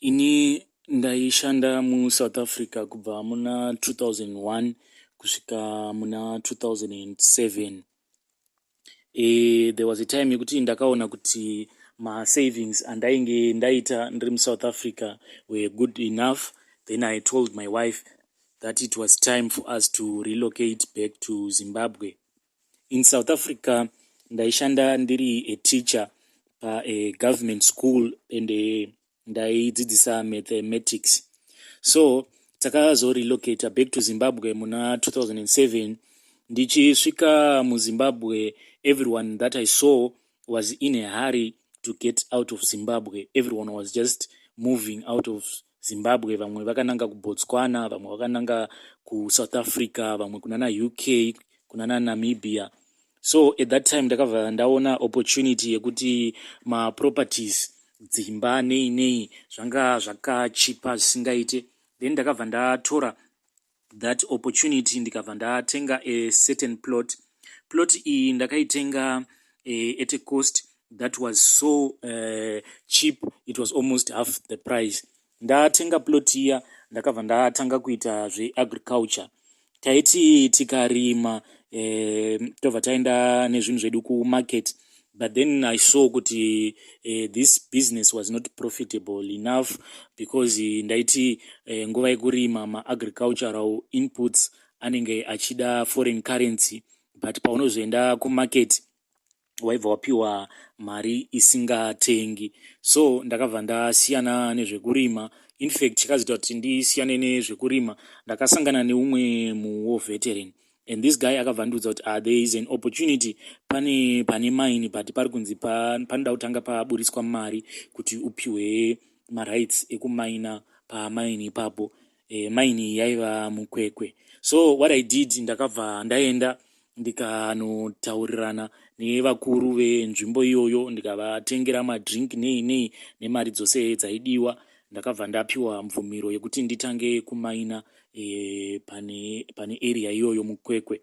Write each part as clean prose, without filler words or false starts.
Ini ndaishanda muSouth Africa kubva muna 2001 kusvika muna 2007. There was a time yekuti ndakaona kuti masavings andainge ndaita ndiri muSouth Africa were good enough. Then I told my wife that it was time for us to relocate back to Zimbabwe. In South Africa ndaishanda ndiri a teacher pagovernment school and ndaidzidzisa mathematics. So takazorelocata back to Zimbabwe muna 2007. Ndichisvika muZimbabwe, everyone that I saw was in a hurry to get out of Zimbabwe. Everyone was just moving out of Zimbabwe. Vamwe vakananga kuBotswana, vamwe vakananga kuSouth Africa, vamwe kunana UK, kunana Namibia. So at that time ndakabva ndaona opportunity yekuti maproperties, dzimba nei nei, zvanga zvakachipa zvisingaite. Then ndakabva ndatora that opportunity, ndikabva ndatenga a certain plot. Plot iyi ndakaitenga at a cost that was so cheap, it was almost half the price. Ndatenga plot iya, ndakabva ndatanga kuita zveagriculture. Taiti tikarima, tobva taenda nezvinhu zvedu kumarket, but then I saw kuti this business was not profitable enough because ndaiti nguva yekurima, maagricultural inputs anenge achida foreign currency, but paunozoenda kumarket waibva wapiwa mari isingatengi. So ndakabva ndasiyana nezvekurima. In fact, chakazoita kuti ndisiyane nezvekurima, ndakasangana neumwe muwar veteran and this guy akabva andiudza kuti there is an opportunity pane mine, but pari kunzi panoda kutanga paburiswa mari kuti upiwe marights ekumaina pamine ipapo. Mine yaiva muKwekwe. So what I did, ndakabva ndaenda ndikanotaurirana nevakuru venzvimbo iyoyo, ndikavatengera madrink nei nei nemari dzose dzaidiwa. Ndakabva ndapiwa mvumiro yekuti nditange kumaina pane area iyoyo muKwekwe.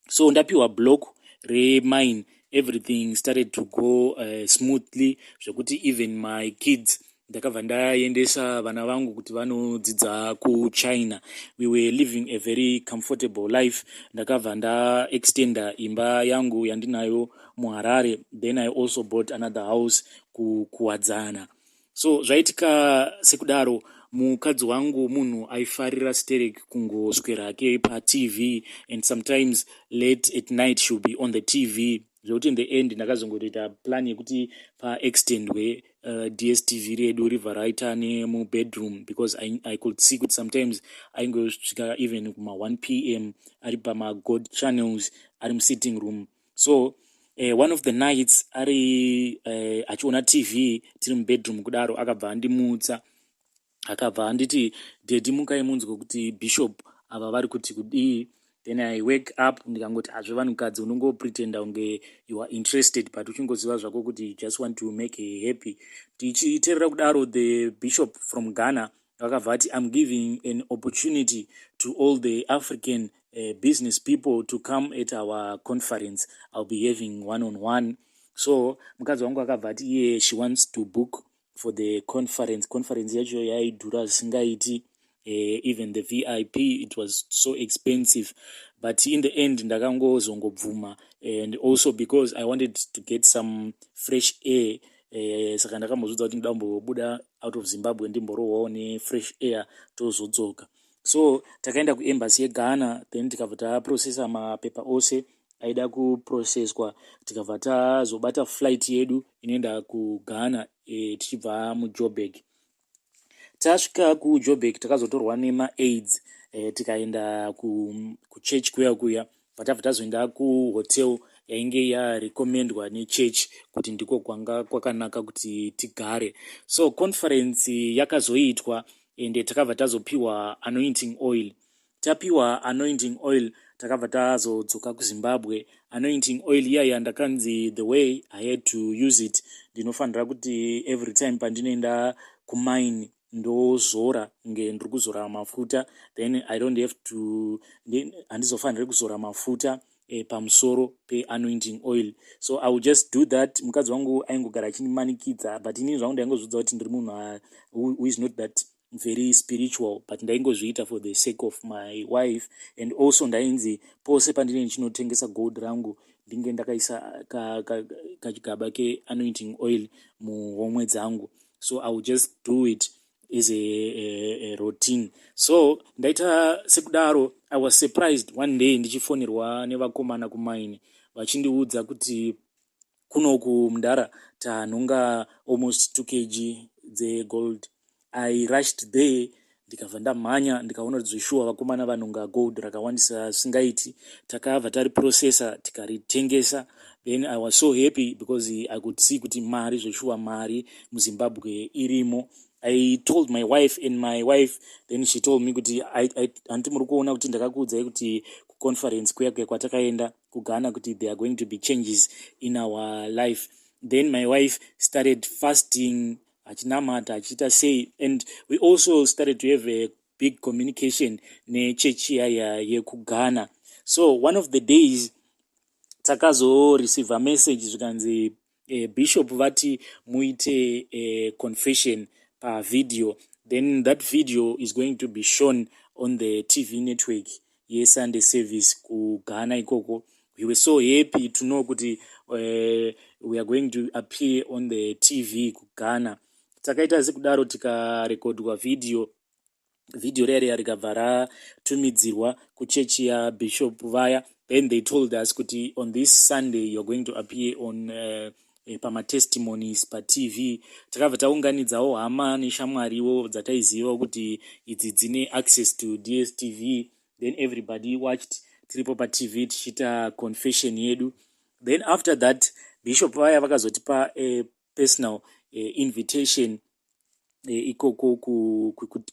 So ndapiwa block remine, everything started to go smoothly, zvekuti even my kids, ndakabva ndaendesa vana vangu kuti vanodzidza kuChina. We were living a very comfortable life. Ndakabva ndaextenda imba yangu yandinayo muHarare. Then I also bought another house kuKuwadzana. So zvaitika sekudaro, mukadzi wangu munhu aifarira sterek kungoswera hake paTV, and sometimes late at night she'll be on the TV, zvekuti in the end ndakazongotoita plan yekuti paextendwe DStv redu ribva raita nemubedroom, because I could see kuti sometimes aingosvika even kuma1 p.m. ari pamagod channels ari musitting room. So one of the nights ari achiona TV tiri mubedroom kudaro, akabva andimutsa, akabva anditi, "Daddy, mukai munzwe kuti bishop ava vari kuti kudii." Then I wake up, ndikangoti, "Hazve vanhukadzi, unongopretenda kunge you are interested, but uchingoziva zvako kuti you just want to make her happy." Tichiteerera kudaro, the bishop from Ghana vakabva vati, "I'm giving an opportunity to all the African business people to come at our conference. I'll be having one on one." So mukadzi wangu akabva ati iye she wants to book for the conference. Conference yacho yaidhura zvisingaiti. Even the VIP, it was so expensive, but in the end ndakangozongobvuma, and also because I wanted to get some fresh air. Saka ndakambozvidza kuti ndoda kumbobuda out of Zimbabwe, ndimborohwawo nefresh air, tozodzoka. So takaenda kuembassy yeGhana, then tikabva taprocessa mapepa ose aida kuprocesswa, tikabva tazobata flight yedu inoenda kuGhana tichibva muJoburg. Tasvika kuJoburg, takazotorwa nemaids, tikaenda kuchurch kuya kuya. Bva tazoenda kuhotel yainge yarecommendwa nechurch kuti ndiko kwanga kwakanaka kuti tigare. So conference yakazoitwa, ende takabva tazopiwa anointing oil. Tapiwa anointing oil, takabva tazodzoka kuZimbabwe. Anointing oil iyaya, ndakanzi the way I had to use it, ndinofanira kuti every time pandinoenda kumine ndozora kunge ndiri kuzora mafuta. Then I don't have to, handizofaniri kuzora mafuta. pamusoro peanointing oil. So I will just do that. Mukadzi wangu aingogara achindimanikidza, but inini zvangu ndaingozviudza kuti ndiri munhu who is not that very spiritual, but ndaingozviita for the sake of my wife. And also ndainzi pose pandinenge ndichinotengesa gold rangu, ndinge ndakaisa kachigaba keanointing oil muhomwe dzangu. So I will just do it as a routine. So ndaita sekudaro. I was surprised one day ndichifonerwa nevakomana kumaini vachindiudza kuti kunoku, mudhara, tanhonga almost 2 kg dzegold. I rushed there, ndikabva ndamhanya, ndikaona kuti zveshuwa vakomana vanhonga gold rakawandisa zvisingaiti. Takabva tariprocessa, tikaritengesa. Then I was so happy because I could see kuti mari, zveshuwa mari muZimbabwe irimo. I told my wife, and my wife then she told me kuti, "Handiti muri kuona kuti ndakakuudzai kuti kuconference kuya kuya kwatakaenda kuGhana kuti there are going to be changes in our life?" Then my wife started fasting, achinamata, achiita sei, and we also started to have a big communication nechechi yaya yekuGhana. So one of the days takazoreceive message, zvikanzi bishop vati muite confession pavideo, then that video is going to be shown on the TV network yeSunday service kuGhana ikoko. We were so happy to know kuti we are going to appear on the TV kuGhana. Takaita sekudaro, tikarekodwa video. Vhidhiyo riya riya rikabva ratumidzirwa kuchechi yabishop vaya. Then they told us kuti on this Sunday you are going to appear on pamatestimonies paTV. Takabva taunganidzawo hama neshamwariwo dzataiziva kuti idzi dzine access to DStv. Then everybody watched tiripo paTV tichiita confession yedu. Then after that, bishop vaya vakazotipa personal invitation ikoko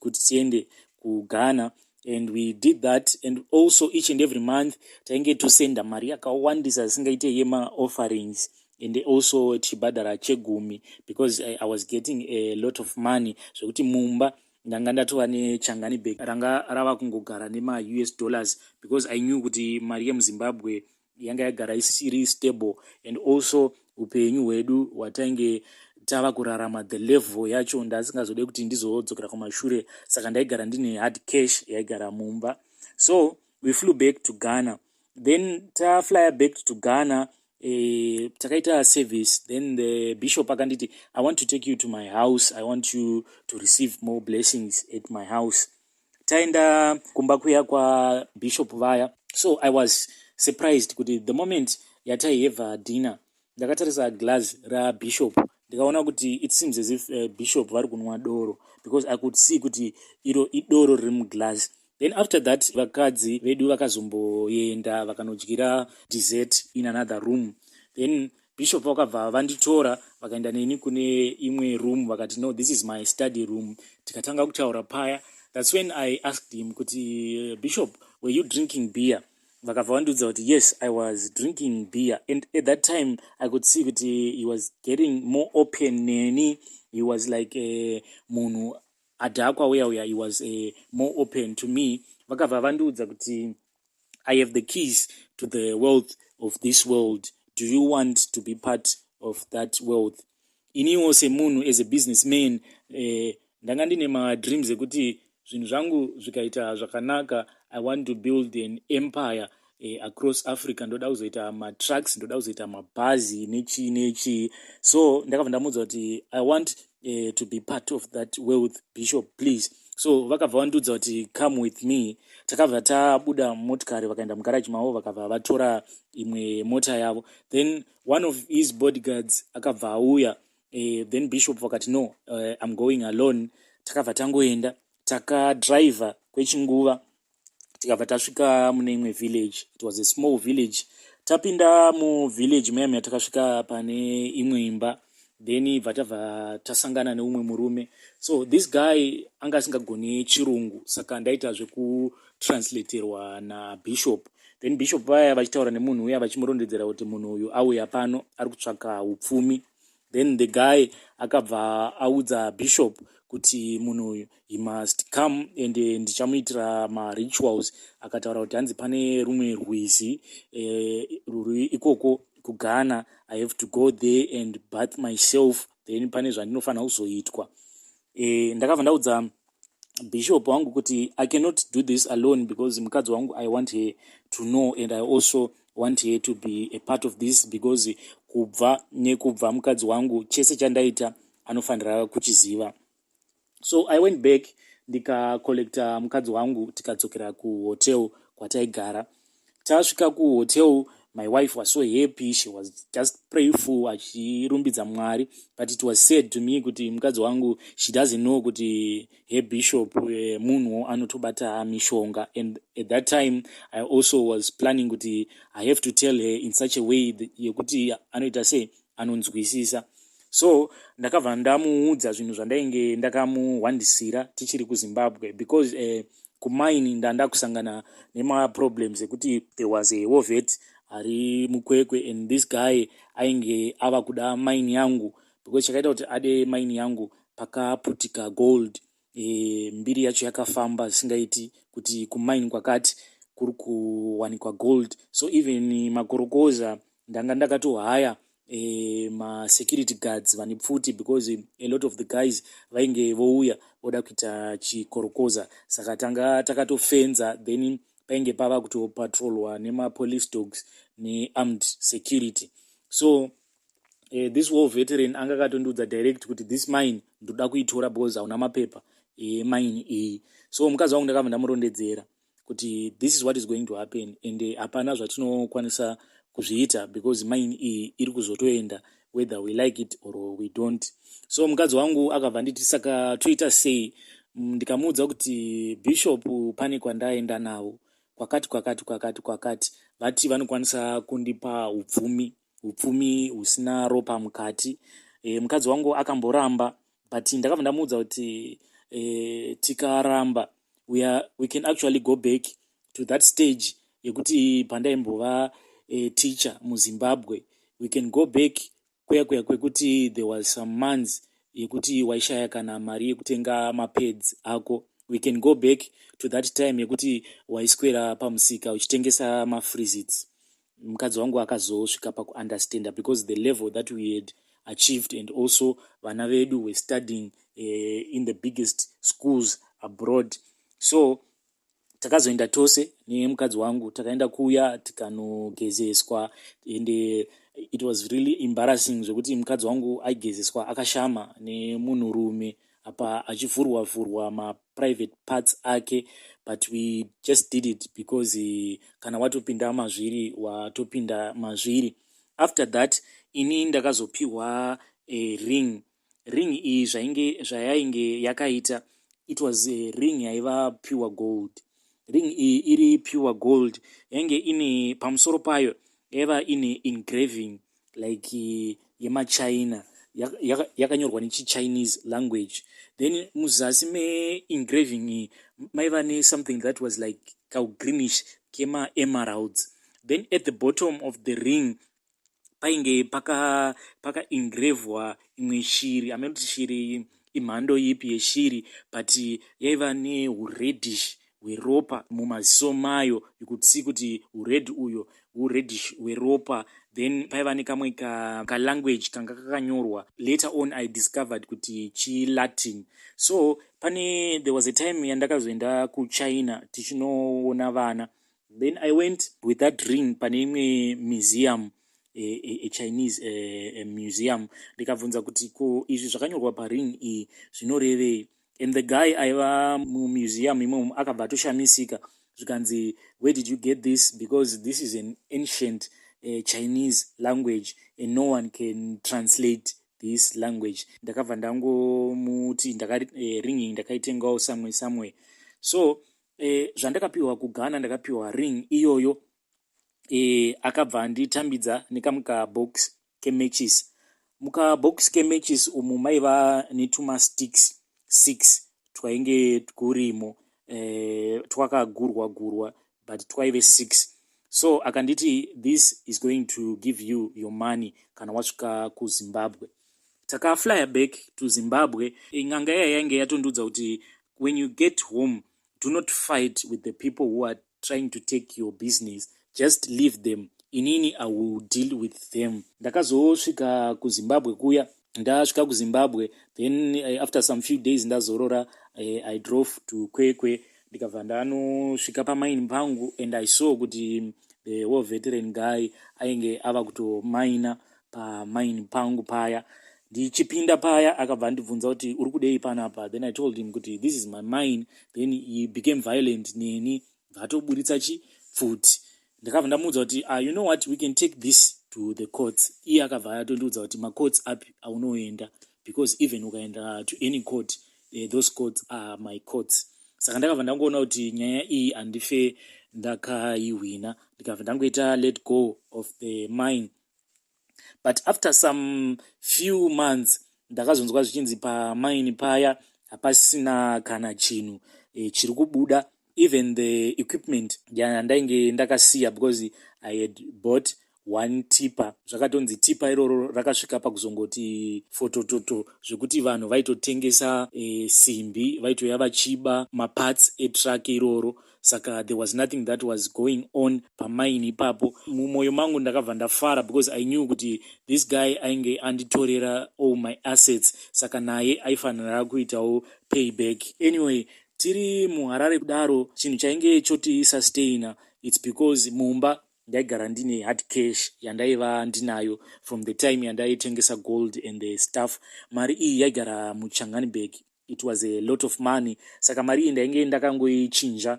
kuti tiende kuGhana, and we did that. And also each and every month tainge tosenda mari yakawandisa zvisingaite yemaofferings, and also tichibhadhara chegumi, because I was getting a lot of money, zvekuti mumba ndanga ndatova nechangani bag ranga rava kungogara nemaUS dollars, because I knew kuti mari yemuZimbabwe yanga yagara isiri stable, and also upenyu hwedu hwatainge tava kurarama, the level yacho ndasingazode kuti ndizodzokera kumashure. Saka ndaigara ndine hard cash yaigara mumba. So we flew back to Ghana. Then taflya back to Ghana, takaita service. Then the bishop akanditi, "I want to take you to my house. I want you to receive more blessings at my house." Taenda kumba kuya kwabishop vaya. So I was surprised kuti the moment yataihave dinner, ndakatarisa glass rabishop, ndikaona kuti it seems as if bishop vari kunwa doro, because I could see kuti iro idoro riri muglass. Then after that, vakadzi vedu vakazomboenda vakanodyira dessert in another room. Then bishop vakabva vanditora, vakaenda neni kune imwe room, vakati, "No, this is my study room." Tikatanga kutaura paya. That's when I asked him kuti, "Bishop, were you drinking beer?" Vakabva vandiudza kuti, "Yes, I was drinking beer." And at that time I could see kuti he was getting more open neni. He was like munhu adhakwa uya uya. He was more open to me. Vakabva vandiudza kuti, "I have the keys to the wealth of this world. Do you want to be part of that wealth?" Iniwo semunhu, as a businessman, ndanga ndine madreams ekuti zvinhu zvangu zvikaita zvakanaka, I want to build an empire across Africa. Ndoda kuzoita matrucks, ndoda kuzoita mabhazi, nechii nechii. So ndakabva ndamuudza kuti, "I want to be part of that wealth, Bishop, please." So vakabva vandiudza kuti, "Come with me." Takabva tabuda motikari, vakaenda mugaraji mavo, vakabva vatora imwe mota yavo. Then one of his bodyguards akabva auya. Then bishop vakati, "No, I'm going alone." Takabva tangoenda, takadhiraivha kwechinguva, tikabva tasvika mune imwe village. It was a small village. Tapinda muvillage muyami, takasvika pane imwe imba. Then bva tabva tasangana neumwe murume. So this guy anga asingagoni Chirungu, saka ndaita zvekutranslaterwa nabishop. Then bishop vaya vachitaura nemunhu uya, vachimurondedzera kuti munhu uyu auya pano ari kutsvaka upfumi. Then the guy akabva audza bishop kuti munhu uyu, he must come and ndichamuitira marituals. Akataura kuti hanzi pane rumwe rwizi ruri ikoko kuGhana, I have to go there and bath myself, then pane zvandinofanira kuzoitwa. Ndakabva ndaudza bishop wangu kuti I cannot do this alone because mukadzi wangu, I want her to know and I also want her to be a part of this, because kubva nekubva mukadzi wangu, chese chandaita anofanira kuchiziva. So I went back, ndikacollecta mukadzi wangu, tikadzokera kuhotel kwataigara. Tasvika kuhotel, my wife was so happy, she was just prayerful, achirumbidza Mwari. But it was said to me kuti mukadzi wangu, she doesn't know kuti her bishop munhu anotobata mishonga. And at that time I also was planning kuti I have to tell her in such a way yekuti anoita sei, anonzwisisa. So ndakabva ndamuudza zvinhu zvandainge ndakamuhwandisira tichiri kuZimbabwe, because kumaini ndanda kusangana nemaproblems ekuti there was a war vet ari muKwekwe, and this guy ainge ava kuda mine yangu, because chakaita kuti ade mine yangu, pakaputika gold, mbiri yacho yakafamba zvisingaiti kuti kumaini kwakati kuri kuwanikwa gold. So even makorokoza, ndanga ndakatohaya masecurity guards vane pfuti, because a lot of the guys vainge vouya voda kuita chikorokoza. Saka tanga takatofenza, then painge pava kutopatrolwa nemapolice dogs nearmed security. So this war veteran anga akatondiudza direct kuti this mine ndoda kuitora because hauna mapepa emine iyi. So mukadzi wangu ndakabva ndamurondedzera kuti this is what is going to happen and hapana zvatinokwanisa kuzviita because mine iyi iri kuzotoenda whether we like it or we don't. So mukadzi wangu akabva nditi, "Saka toita sei?" Ndikamuudza kuti bishop pane kwandaenda navo kwakati kwakati kwakati kwakati, vati vanokwanisa kundipa upfumi, upfumi husina ropa mukati. Mukadzi wangu akamboramba, but ndakabva ndamuudza kuti tikaramba, we can actually go back to that stage yekuti pandaimbova teacher muZimbabwe. We can go back kuya kuya kwekuti there was some months yekuti waishaya kana mari yekutenga mapads ako. We can go back to that time yekuti waiswera pamusika uchitengesa mafreezits. Mukadzi wangu akazosvika pakuunderstanda because the level that we had achieved, and also vana vedu were studying in the biggest schools abroad. So takazoenda tose nemukadzi wangu, takaenda kuya tikanogezeswa, and it was really embarrassing zvekuti mukadzi wangu aigezeswa akashama nemunhurume, apa achivhurwa vhurwa maprivate parts ake. But we just did it because kana watopinda mazviri, watopinda mazviri. After that, ini ndakazopiwa ring. Ring iyi, zvainge zvayainge yakaita, it was a ring yaiva pure gold. Ring iyi iri pure gold, yainge ine pamusoro payo, yaiva ine engraving like yemaChina, yakanyorwa nechiChinese language. Then muzasi meengraving iyi maiva nesomething that was like kagreenish kemaemeralds. Then at the bottom of the ring painge pakaengravwa paka imwe shiri, hameno kuti shiri imhando ipi yeshiri, but yaiva neureddish hweropa mumaziso mayo. You could see kuti ured uyo ureddish hweropa. Then paiva nekamwe kalanguage kanga kakanyorwa. Later on I discovered kuti chiLatin. So pane, there was a time yandakazoenda kuChina tichinoona vana. Then I went with that ring pane imwe museum, a Chinese a museum. Ndikabvunza kuti ko izvi zvakanyorwa paring iyi zvinorevei? And the guy aiva mumuseum imomo akabva atoshamisika, zvikanzi, "Where did you get this? Because this is an ancient Chinese language and no one can translate this language." Ndakabva ndangomuti ring iyi ndakaitengawo somewhere somewhere. So zvandakapiwa kuGhana, ndakapiwa ring iyoyo. Akabva anditambidza nekamwe kabox kematches. Mukabox kematches umu maiva netumasticks 6 twainge kurimo, twakagurwa gurwa, but twaive 6. So akanditi, "This is going to give you your money kana wasvika kuZimbabwe." Takaflya back to Zimbabwe. N'anga iya yainge yatondiudza kuti when you get home, do not fight with the people who are trying to take your business, just leave them, inini I will deal with them. Ndakazosvika kuZimbabwe kuya. Ndasvika kuZimbabwe, then after some few days ndazorora, I drove to Kwekwe, ndikabva ndanosvika pamaini pangu and I saw kuti the war veteran guy ainge ava kutomaina pamaini pangu paya. Ndichipinda paya, akabva andibvunza kuti uri kudei panapa. Then I told him kuti this is my mine. Then he became violent neni, bvatoburitsa chipfuti. Ndakabva ndamuudza kuti you know what, we can take this to the courts. Iye akabva atondiudza kuti macourts api aunoenda, because even ukaenda to any court, those courts are my courts. Saka ndakabva ndangoona kuti nyaya iyi handife ndakaihwina, ndikabva ndangoita let go of the mine. But after some few months, ndakazonzwa zvichinzi pamaini paya hapasina kana chinhu chiri kubuda. Even the equipment yandainge ndakasiya, because I had bought one tipper, zvakatonzi tipper iroro rakasvika pakuzongoti fotototo, zvekuti vanhu vaitotengesa simbi, vaitoya vachiba maparts etruck iroro. Saka there was nothing that was going on pamaini ipapo. Mumwoyo mangu ndakabva ndafara because I knew kuti this guy ainge anditorera all my assets, saka naye aifanira kuitawo payback. Anyway, tiri muHarare kudaro, chinhu chainge chotisustaina, it's because mumba ndaigara ndine hard cash yandaiva ndinayo from the time yandaitengesa gold and the stuff. Mari iyi yaigara muChangani bag. It was a lot of money. Saka mari iyi ndainge ndakangoichinja,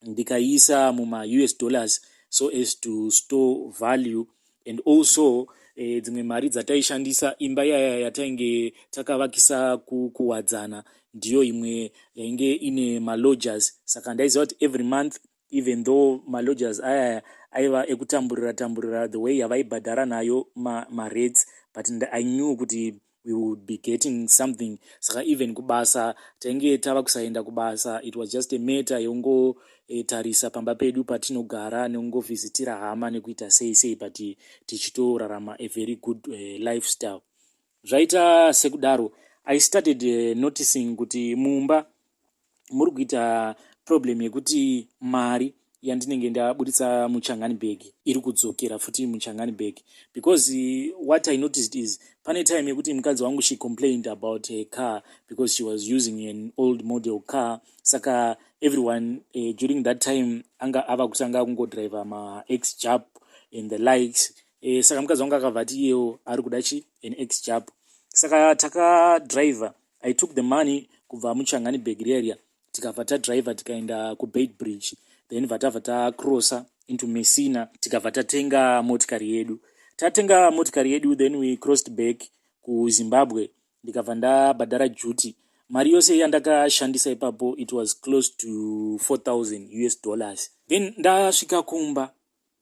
ndikaiisa mumaUS dollars so as to store value. And also dzimwe mari dzataishandisa, imba iyaya yatainge takavakisa kuWadzana ndiyo imwe yainge ine malodgers. Saka ndaiziva kuti every month, even though malodgers ayaya aiva ekutamburira tamburira the way yavaibhadhara nayo marates, but I knew kuti we would be getting something. Saka even kubasa tainge tava kusaenda kubasa. It was just a matter yekungotarisa pamba pedu patinogara, nekungovhizitira hama, nekuita sei sei, but tichitorarama a very good lifestyle. Zvaita sekudaro, I started noticing kuti mumba muri kuita problem yekuti mari yandinenge ndabudisa muChangani bag iri kudzokera futi muChangani bag, because what I noticed is pane time yekuti mukadzi wangu, she complained about her car because she was using an old model car. Saka everyone during that time anga ava kutanga kungodriva maX-Jap and the likes. Saka mukadzi wangu akabva ati iyewo ari kuda chi an X-Jap. Saka takadriva, I took the money kubva muChangani bag riya, tikabva tadriva tikaenda kuBeitbridge, then bva tacrossa into Messina, tikabva tatenga motikari yedu. Tatenga motikari yedu, then we crossed back kuZimbabwe, ndikabva ndabhadhara duty. Mari yose yandakashandisa ipapo, it was close to 4000 US dollars. Then ndasvika kumba,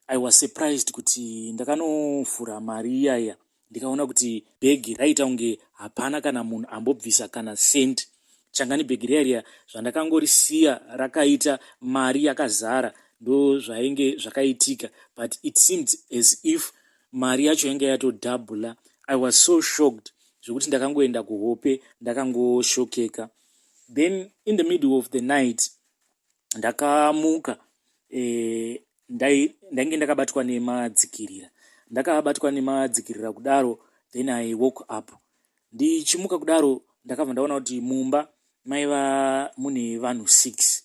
I was surprised kuti ndakanovhura mari iyaya, ndikaona kuti bhegi raita kunge hapana kana munhu ambobvisa kana cent. Changani bhegi riya riya, zvandakangorisiya rakaita, mari yakazara, ndo zvainge zvakaitika, but it seemed as if mari yacho yange yatodhabhula. I was so shocked zvekuti ndakangoenda kuhope ndakangoshokeka. Then in the middle of the night ndakamuka. Ndainge ndakabatwa nemadzikirira. Ndakabatwa nemadzikirira kudaro, then I woke up. Ndichimuka kudaro, ndakabva ndaona kuti mumba maiva mune vanhu 6.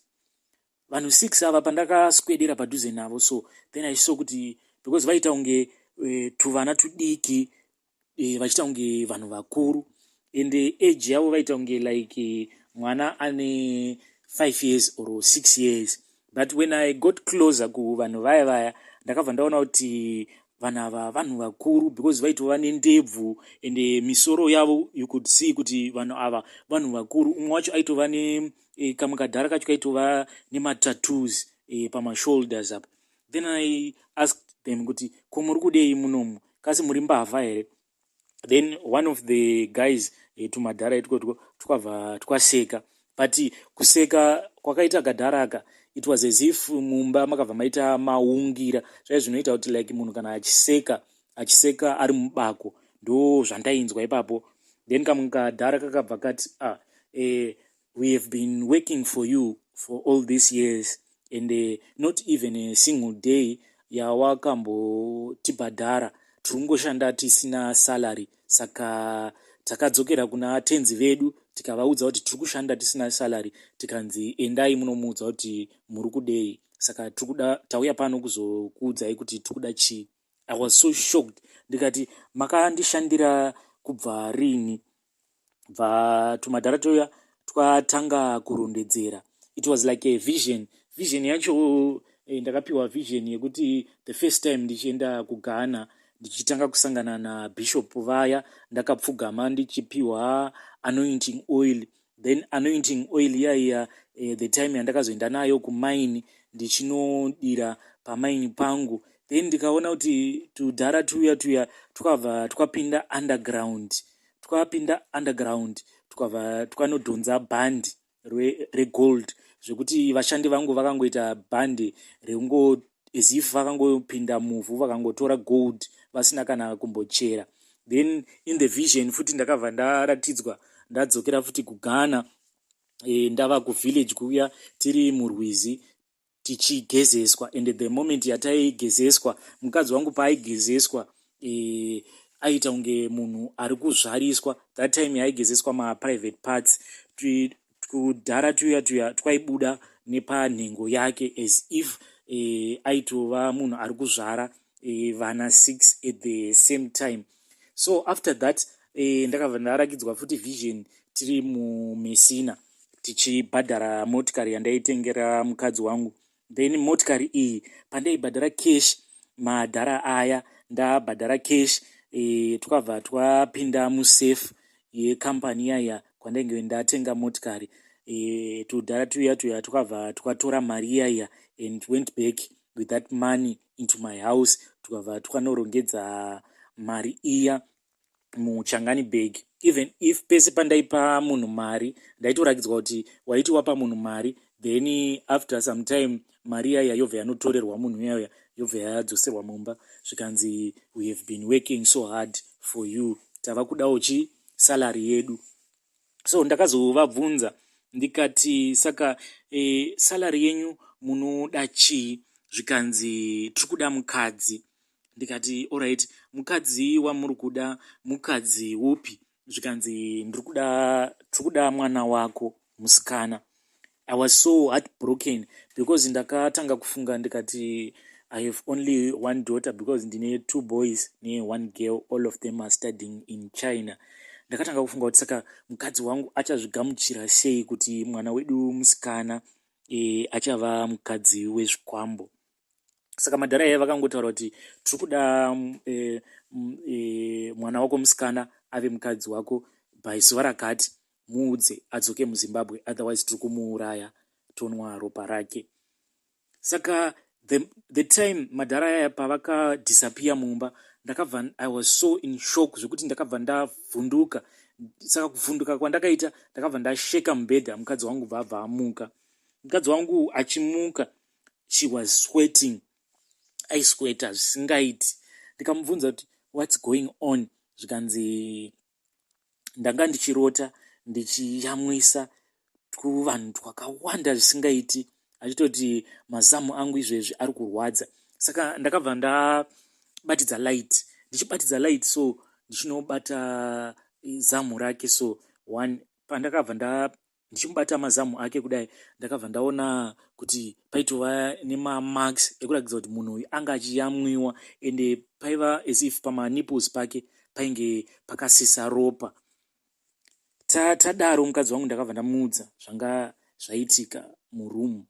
Vanhu 6 ava, pandakaswedera padhuze navo so, then I saw kuti because vaita kunge tuvana tudiki, vachiita kunge vanhu vakuru, and age yavo vaita kunge like mwana ane 5 years or 6 years. But when I got closer kuvanhu vaya vaya, ndakabva ndaona kuti vanhu ava vanhu vakuru, because vaitova nendebvu and misoro yavo, you could see kuti vanhu ava vanhu vakuru. Umwe wacho aitova ne kamwe kadhara kacho kaitova nematattoos pamashoulders apa. Then I asked them kuti ko muri kudei munomu, kasi muri mbavha here? Then one of the guys, tumadhara itwotwo twabva twaseka, but kuseka kwakaita kadhara aka, it was as if mumba makabva maita maungira zvai zvinoita kuti like munhu kana achiseka, achiseka ari mubako. Ndo zvandainzwa ipapo. Then kamwe kadhara kakabva kati, "Ah, we have been working for you for all these years and not even a single day yawakambotibhadhara. Tiri kungoshanda tisina salary. Saka takadzokera kuna tenzi vedu, tikavaudza kuti tiri kushanda tisina salary, tikanzi endai munomuudza kuti muri kudei. Saka tirikuda, tauya pano kuzokuudzai kuti tiri kuda chii." I was so shocked. Ndikati, "Makandishandira kubva rini?" Bva tumadhara toya twatanga kurondedzera. It was like a vision. Vision yacho, ndakapiwa vision yekuti the first time ndichienda kuGhana, ndichitanga kusangana nabishop vaya, ndakapfugama ndichipiwa anointing oil. Then anointing oil iyaiya, the time yandakazoenda nayo kumine, ndichinodira pamine pangu, then ndikaona kuti tudhara tuya tuya twabva twapinda underground, twapinda underground, twabva twanodhonza bhandi regold, zvekuti vashandi vangu vakangoita bhandi rengo as if vakangopinda muvhu, vakangotora gold vasina kana kumbochera. Then in the vision futi ndakabva ndaratidzwa ndadzokera futi kuGhana, ndava kuvillage kuuya, tiri murwizi tichigezeswa, and the moment yataigezeswa, mukadzi wangu paaigezeswa, aita kunge munhu ari kuzvariswa. That time yaaigezeswa maprivate parts, kudhara tuya tuya twaibuda nepanhengo yake as if aitova munhu ari kuzvara vana 6 at the same time. So after that, ndakabva ndarakidzwa futi vision tiri muMessina, tichibhadhara motikari yandaitengera mukadzi wangu. Then motikari iyi pandaibhadhara cash, madhara aya, ndabhadhara cash, twabva twapinda musafe yekambani iyaya kwandainge ndatenga motikari. Tudhara tuya tuya twakabva twatora mari iyaiya and went back with that money into my house. Tukabva twanorongedza mari iya muchangani bag. Even if pese pandaipa munhu mari, ndaitorakidzwa kuti waiti wapa munhu mari, then after some time mari iyaiya yobva yanotorerwa munhu iyaiya, yobva yadzoserwa mumba, zvikanzi, "We have been working so hard for you, tava kudawo chi salary yedu." So ndakazovabvunza ndikati, "Saka salary yenyu munoda chii?" Zvikanzi, "Tiri kuda mukadzi." Ndikati, "Alright, mukadzi wamuri kuda mukadzi upi?" Zvikanzi, "Ndiri kuda, tiri kuda mwana wako musikana." I was so heartbroken because ndakatanga kufunga ndikati, I have only one daughter, because ndine two boys neone girl. All of them are studying in China. Ndakatanga kufunga kuti saka mukadzi wangu achazvigamuchira sei kuti mwana wedu musikana achava mukadzi wezvikwambo? Saka madhara aya vakangotaura kuti, "Tiri kuda mwana wako musikana ave mukadzi wako by zuva rakati. Muudze adzoke muZimbabwe, otherwise tiri kumuuraya, tonwa ropa rake." Saka the time madhara aya pavakadisappear mumba, ndakabva, I was so in shock zvekuti ndakabva ndavhunduka. Saka kuvhunduka kwandakaita, ndakabva ndasheka mubhedha. Mukadzi wangu bva abva amuka. Mukadzi wangu achimuka, she was sweating, aisweta zvisingaiti. Ndikamubvunza kuti, "What's going on?" Zvikanzi, "Ndanga ndichirota ndichiyamwisa kuvanhu twakawanda zvisingaiti," achitoti, "Mazamu angu izvezvi ari kurwadza." Saka ndakabva ndabatidza light. Ndichibatidza light so, ndichinobata zamu rake so one, pandakabva nda ndichimubata mazamu ake kudai, ndakabva ndaona kuti paitova nemamarks ekuratidza kuti munhu uyu anga achiyamwiwa, ende paiva as if pamanipples pake painge pakasisa ropa. Tadaro, mukadzi wangu ndakabva ndamuudza zvanga zvaitika muroom.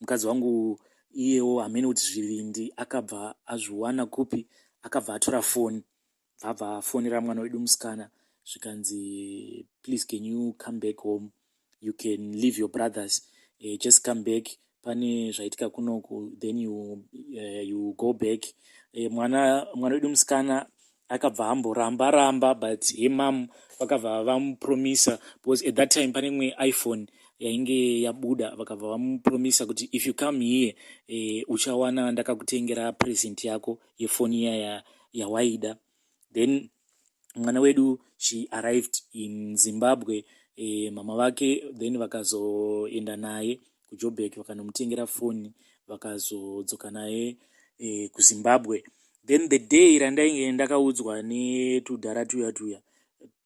Mukadzi wangu iyewo hamene kuti zvivindi akabva azviwana kupi, akabva atora foni, bvabva afonera mwana wedu musikana, zvikanzi, "Please, can you come back home? You can leave your brothers, just come back. Pane zvaitika kunoku, then you go back." Mwana wedu musikana akabva amboramba ramba, but her mum vakabva vamupromisa, because at that time pane imwe iPhone yainge yabuda. Vakabva vamupromisa kuti, "If you come here, uchawana ndakakutengera present yako yefoni iya yawaida." Then Mwana wedu, she arrived in Zimbabwe. Mama vake then vakazoenda naye kuJoburg, vakanomutengera foni, vakazodzoka naye kuZimbabwe. Then the day randainge ndakaudzwa netudhara tuya tuya,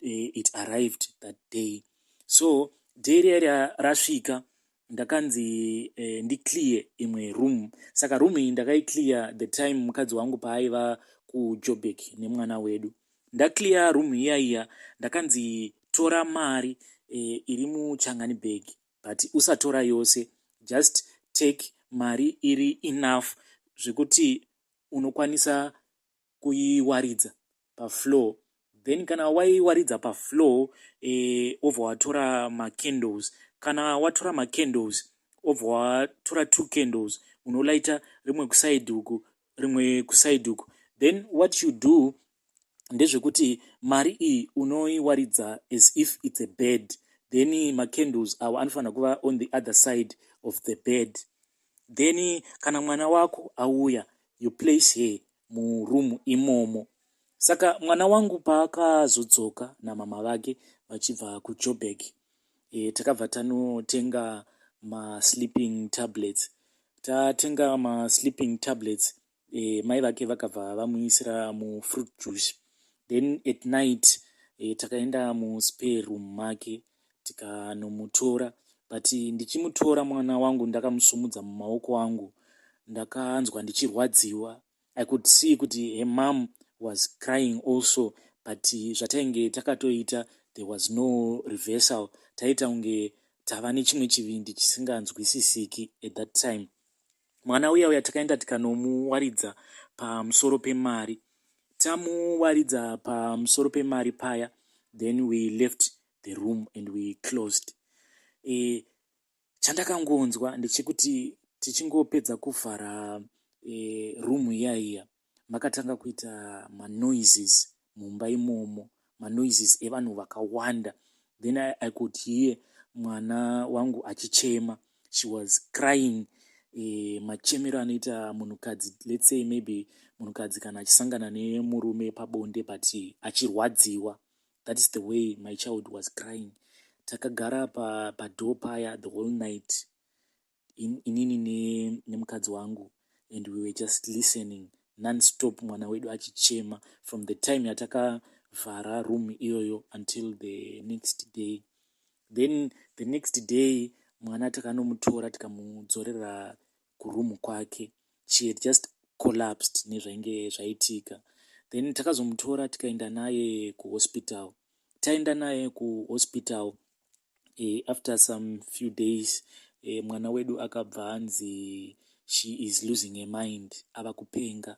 it arrived that day. So day riya rasvika, ndakanzi ndiclear imwe room. Saka room iyi ndakaiclear the time mukadzi wangu paaiva kuJoburg nemwana wedu. Ndaclear room iya iya, ndakanzi tora mari iri muchangani bag, but usatora yose, just take mari iri enough zvekuti unokwanisa kuiwaridza pafloor. Then kana waiwaridza pafloor, obva watora macandles. Kana watora macandles, obva watora two candles, unolaita rimwe kuside uku, rimwe kuside uku. Then what you do ndezvekuti mari iyi unoiwaridza as if it's a bed. Then macandles awa anofanira kuva on the other side of the bed. Then kana mwana wako auya, you place her muroom imomo. Saka mwana wangu paakazodzoka namama vake vachibva kuJoburg, takabva tanotenga masleeping tablets. Tatenga masleeping tablets, mai vake vakabva vamuisira mufruit juice. Then at night takaenda muspare room make tikanomutora. But ndichimutora mwana wangu, ndakamusumudza mumaoko angu, ndakanzwa ndichirwadziwa. I could see kuti her mom was crying also, but zvatainge takatoita, there was no reversal. Taita kunge tava nechimwe chivindi chisinganzwisisiki at that time. Mwana uya uya takaenda tikanomuwaridza pamusoro pemari. Tamuwaridza pamusoro pemari paya, then we left the room and we closed. Chandakangonzwa ndechekuti tichingopedza kuvhara room iya iya, makatanga kuita manoises mumba imomo, manoises evanhu vakawanda. Then I could hear mwana wangu achichema. She was crying machemero anoita munhukadzi, let's say maybe munhukadzi kana achisangana nemurume pabonde but achirwadziwa. That is the way my child was crying. Takagara padoor paya the whole night, inini nemukadzi wangu, and we were just listening nonstop, mwana wedu achichema from the time yatakavhara room iyoyo until the next day. Then the next day mwana takanomutora, tikamudzorera kuroom kwake. She had just collapsed nezvainge zvaitika. Then takazomutora, tikaenda naye kuhospital. Taenda naye kuhospital, after some few days, mwana wedu akabva anzi she is losing her mind, ava kupenga.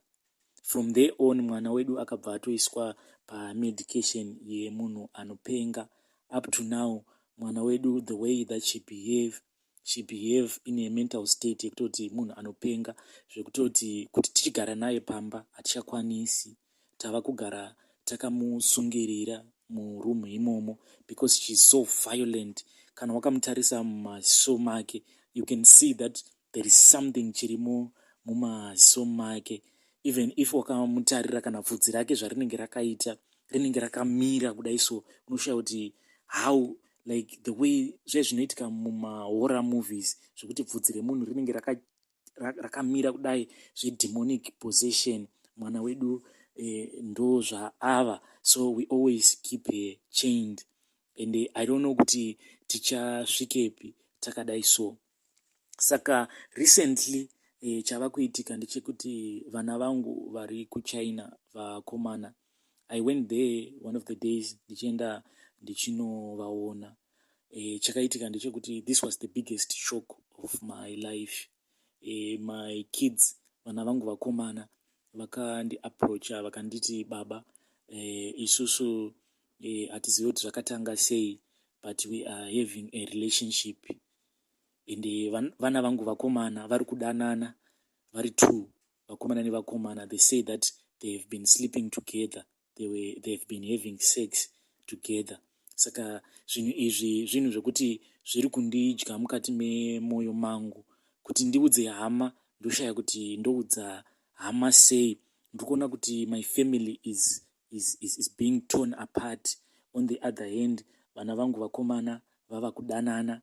From there on mwana wedu akabva atoiswa pamedication yemunhu anopenga. Up to now mwana wedu, the way that she behave, she behave in a mental state yekutoti munhu anopenga, zvekutoti kuti tichigara naye pamba hatichakwanisi. Tava kugara takamusungirira muroom imomo because she is so violent. Kana wakamutarisa mumaziso make, you can see that there is something chirimo mumaziso make. Even if wakamutarira, kana bvudzi rake zvarinenge rakaita, rinenge rakamira kudai, so unoshaya kuti how, like the way zvezvinoitika mumahorror movies, zvekuti bvudzi remunhu rinenge rakamira kudai, zvedemonic possession. Mwana wedu ndo zvaava. So we always keep her chained and I don't know kuti tichasvikepi takadai. So saka recently, chava kuitika ndechekuti vana vangu vari kuChina, vakomana, I went there one of the days, ndichienda ndichinovaona. Chakaitika ndechekuti this was the biggest shock of my life. My kids, vana vangu vakomana, vakandiapproacha, vakanditi, "Baba, isusu hatizivi kuti zvakatanga sei, but we are having a relationship." And vana vangu vakomana vari kudanana vari two, vakomana nevakomana. They say that they have been sleeping together, they have been having sex together. Saka zvinhu izvi zvinhu zvekuti zviri kundidya mukati memwoyo mangu. Kuti ndiudze hama, ndoshaya kuti ndoudza hama sei. Ndiri kuona kuti my family is is being torn apart. On the other hand, vana vangu vakomana vava kudanana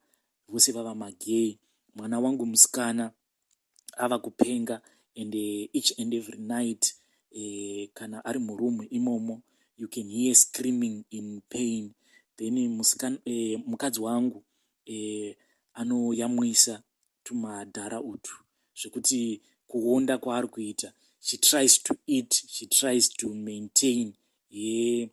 vose, vava magay. Mwana wangu musikana ava kupenga and each and every night kana ari muroom imomo, you can hear screaming in pain. Then mukadzi wangu anoyamwisa tumadhara utu zvekuti kuonda kwaari kuita. She tries to eat, she tries to maintain her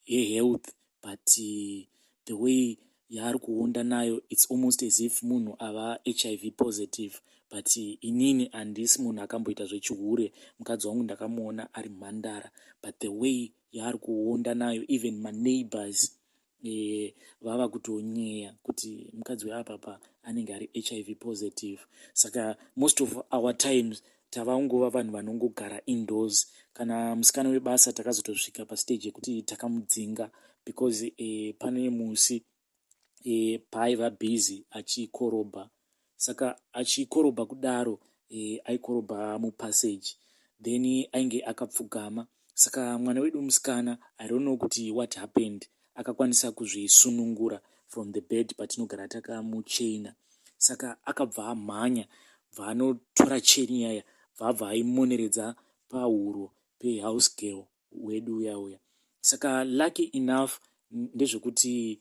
health, but the way yaari kuonda nayo, it's almost as if munhu ava HIV positive. But inini handisi munhu akamboita zvechihure. Mukadzi wangu ndakamuona ari mhandara, but the way yaari kuonda nayo, even maneighbors vava kutonyeya kuti mukadzi weapapa anenge ari HIV positive. Saka most of our times tavangova vanhu vanongogara indoors. Kana musikana webasa takazotosvika pastage yekuti takamudzinga because pane musi paaiva busy achikorobha. Saka achikorobha kudaro, aikorobha mupassage, then ainge akapfugama. Saka mwana wedu musikana, I don't know kuti what happened, akakwanisa kuzvisunungura from the bed patinogara takamucheina. Saka akabva amhanya, bva anotora cheni yaya, bva aimoneredza pahuro pehouse girl wedu uya uya. Saka lucky enough ndezvekuti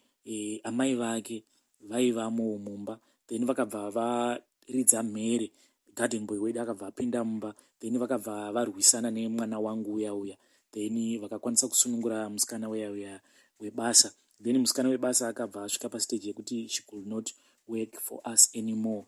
amai vake vaivamo mumba. Then vakabva varidza mhere. Garden boy wedu akabva apinda mumba, then vakabva varwisana nemwana wangu uya uya, then vakakwanisa kusunungura musikana uya uya webasa. Then musikana webasa akabva asvika pastage yekuti she could not work for us anymore.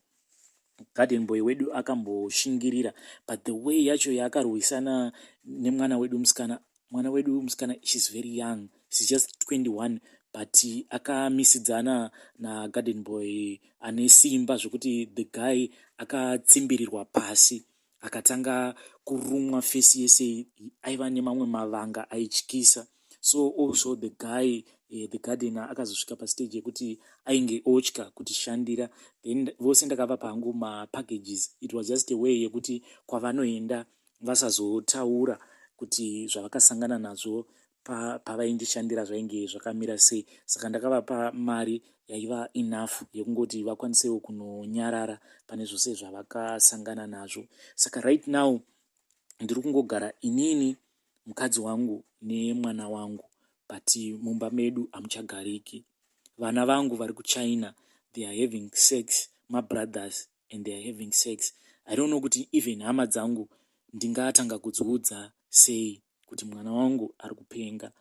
Garden boy wedu akamboshingirira, but the way yacho yaakarwisana nemwana wedu musikana, mwana wedu musikana, she's very young, she's just 21, but akamisidzana nagarden boy ane simba zvekuti the guy akatsimbirirwa pasi, akatanga kurumwa face yese, aiva nemamwe mavanga aityisa. So also the guy, the gardener, akazosvika pastage yekuti ainge otya kutishandira. Then vose ndakavapa hangu mapackages. It was just a way yekuti kwavanoenda vasazotaura kuti zvavakasangana nazvo pavaindishandira zvainge zvakamira sei. Saka ndakavapa mari yaiva enough yekungoti vakwanisewo kunonyarara pane zvose zvavakasangana nazvo. Saka right now ndiri kungogara inini, mukadzi wangu nemwana wangu, but mumba medu hamuchagariki. Vana vangu vari kuChina, they are having sex, mabrothers, and they are having sex. I don't know kuti even hama dzangu ndingatanga kudziudza sei kuti mwana wangu ari kupenga,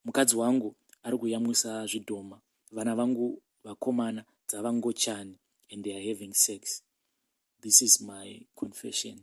mukadzi wangu ari kuyamwisa zvidhoma, vana vangu vakomana dzava ngochani and they are having sex. This is my confession.